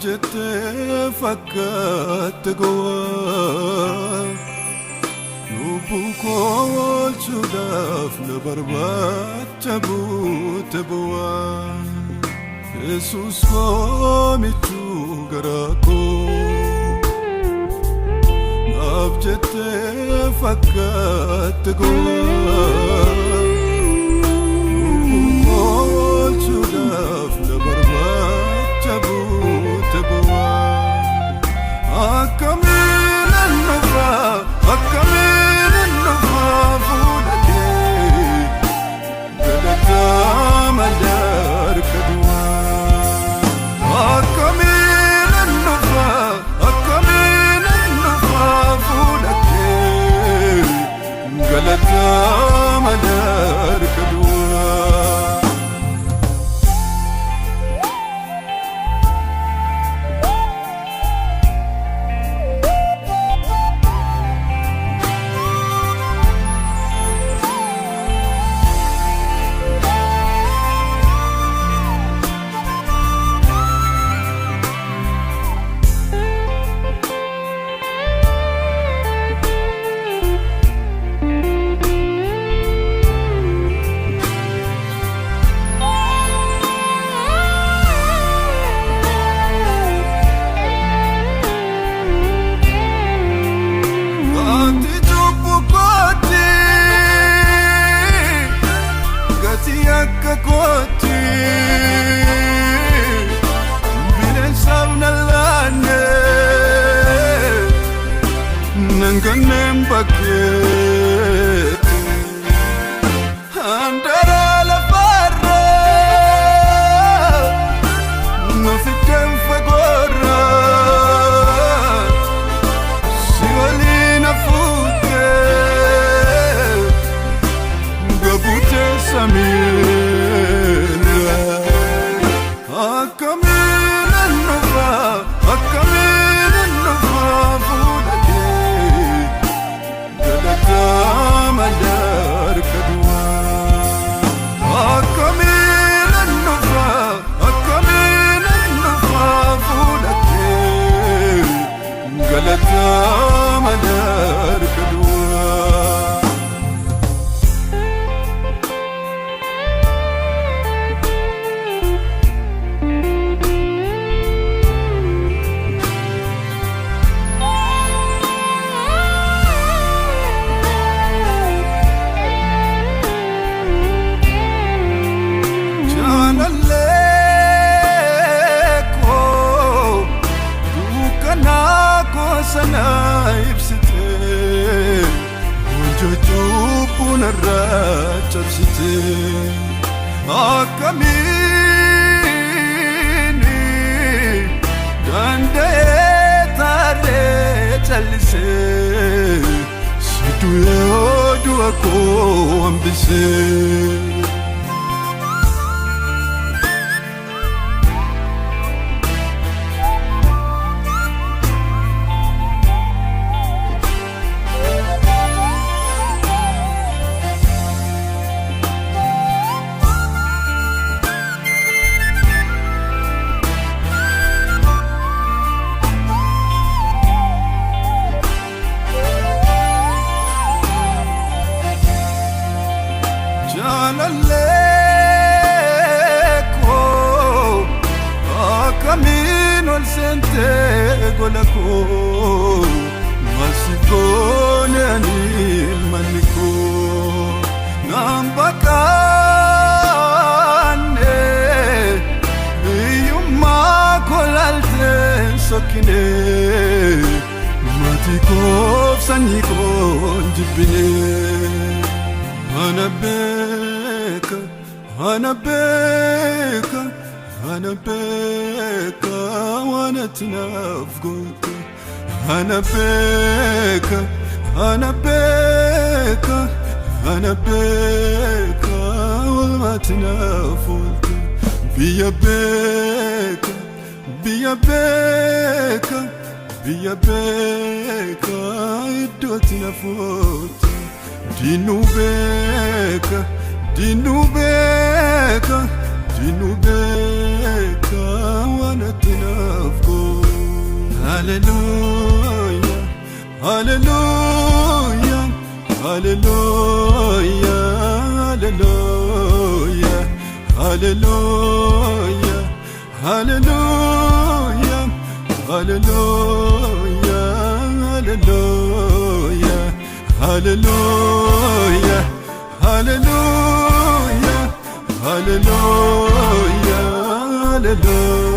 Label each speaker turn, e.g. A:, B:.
A: Jettee fakkaatte gowwaa, lubbuu koo oolchuudhaaf na barbaacha buute bu'aa. Yesuus koo, michuu garaa koo, naaf jettee fakkaatte gowwaa, lubbuu koo oolchuudhaaf na barbaacha buute bu'aa. Akkamiin dhufa, akkamiin dhufa fuula kee, galataa malee harka duwwaa. Akkamiin dhufa, akkamiin dhufa fuula kee, galataa malee harka duwwaa. Ati cubbuu kooti, gatii akka kooti, bineensaaf na laanne, nan kanneen bakkeetti. Handara lafarra, na fiddeen fagoorra. Si waliin hafuutee gabuutee samiirra. Akkamiin dhufa, akkamiin dhufa fuula kee, galataa malee harka duwwaa. Akkamiin dhufa, akkamiin dhufa fuula kee, galataa malee harka duwwaa. Jaalallee koo, dukkanaa koo sana ibsite, wanjoo cubbuu narraa cabsite. Akkamiin danda'ee taaree callisee si du'ee du'a koo hambisee? Jaalallee koo, akkamiin ol seentee gola koo? Maal si goone ani ilmanni koo? Naan baqaanne, hiyyummaa koo laaltee sokkine, maatii koof sanyii koo hin jibbine. Ana beeka, ana beeka, ana beeka waan ati naaf goote. Ana beeka, ana beeka, ana beeka oolmaati naaf oolte. Biyya beeka, biyya beeka, biyya beeka iddootti na foote. Diinuu beeka, diinuu beeka, diinuu beeka waan Natti naaf koo. Hallelujah, hallelujah, hallelujah, hallelujah, hallelujah, hallelujah, hallelujah, hallelujah, hallelujah, hallelujah, hallelujah, hallelujah.